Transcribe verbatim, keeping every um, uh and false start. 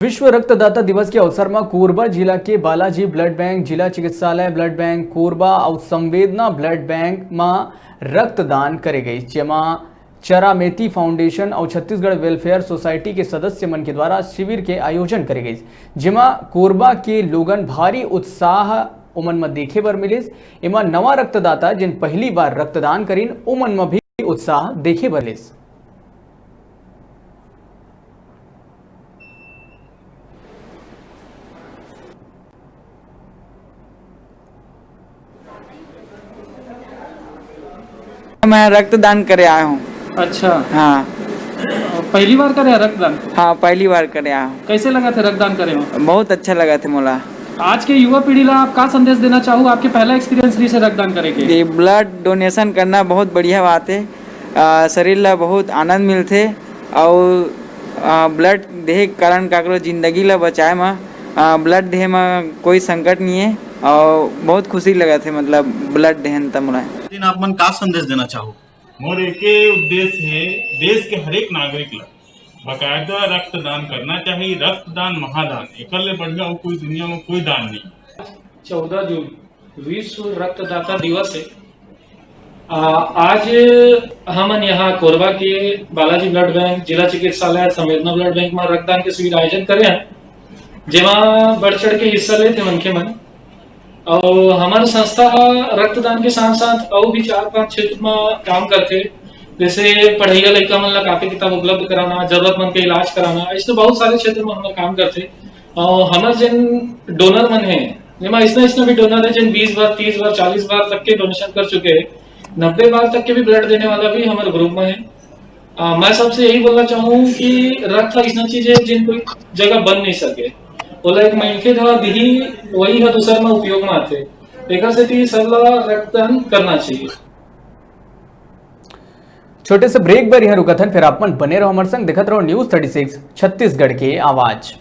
विश्व रक्तदाता दिवस के अवसर म कोरबा जिला के बालाजी ब्लड बैंक, जिला चिकित्सालय ब्लड बैंक कोरबा अउ संवेदना ब्लड बैंक म रक्तदान करे गइस, जेमा चरामेती फाउंडेशन अउ छत्तीसगढ़ वेलफेयर सोसाइटी के सदस्य मन के द्वारा शिविर के आयोजन करे गइस, जेमा कोरबा के लोगन भारी उत्साह ओमन म देखे बर मिलिस। एमा नवा रक्तदाता, जेन पहली बार रक्तदान करिन, ओमन म भी उत्साह देखे बर मिलिस। मैं रक्तदान करे आया हूँ। अच्छा, हाँ। पहली बार करे रक्तदान? हाँ, पहली बार करे आया हूँ। कैसे लगा थे रक्तदान करे हो? बहुत अच्छा लगा थे मोला। आज के युवा पीढ़ी ला आप का संदेश देना चाहो? आपके पहला एक्सपीरियंस रही से रक्तदान करे के? ये ब्लड डोनेशन करना बहुत बढ़िया बात है। आ, शरीर ला बहुत आनंद मिलथे और आ, ब्लड देहे के कारण काकरो जिंदगी ला बचाए मा आ, ब्लड देहे मा कोई संकट नहीं है और बहुत खुशी लगा थे, मतलब ब्लड देहन त मोला। दिन आप मन का संदेश देना चाहो? मोर एके उद्देश्य हे, देश के हरेक नागरिक ला बकायदा रक्तदान करना चाहिए। रक्तदान महादान, एकर ले बढ़िया अउ कोई दुनिया में कोई दान नहीं। चौदह जून विश्व रक्तदाता दिवस है। आ, आज हमन यहाँ कोरबा के बालाजी ब्लड बैंक, जिला चिकित्सालय संवेदना ब्लड बैंक में रक्तदान के शिविर आयोजन करे हैं, जेमा बढ़ चढ़ के हिस्सा लेते मनखे मन। और हमारे संस्था ह रक्तदान के साथ साथ और भी चार पांच क्षेत्र में काम करते, जैसे पढ़ैया लड़का मन ला कापी किताब उपलब्ध कराना, जरूरतमंद के इलाज कराना, ऐसे बहुत सारे क्षेत्र में हम काम करते। और हमारे जिन डोनर मन है, जेमा इसना इसना भी डोनर है जिन बीस बार, तीस बार, चालीस बार तक के डोनेशन कर चुके हैं, नब्बे बार तक के भी ब्लड देने वाला भी हमारे ग्रुप में है। आ, मैं सबसे यही बोलना चाहूँ कि रक्त ऐसा चीज है जिन कोई जगह बन नहीं सके। बोला एक मनखे ला दिही, वही ह दूसर में उपयोग में आथे। एकर सेती सबला रक्तदान करना चाहिए। छोटे से ब्रेक बर यहाँ रुकत हन, फिर आप मन बने रहो हमारे संग, देखत रहो न्यूज़ थर्टी सिक्स छत्तीसगढ़ के आवाज़।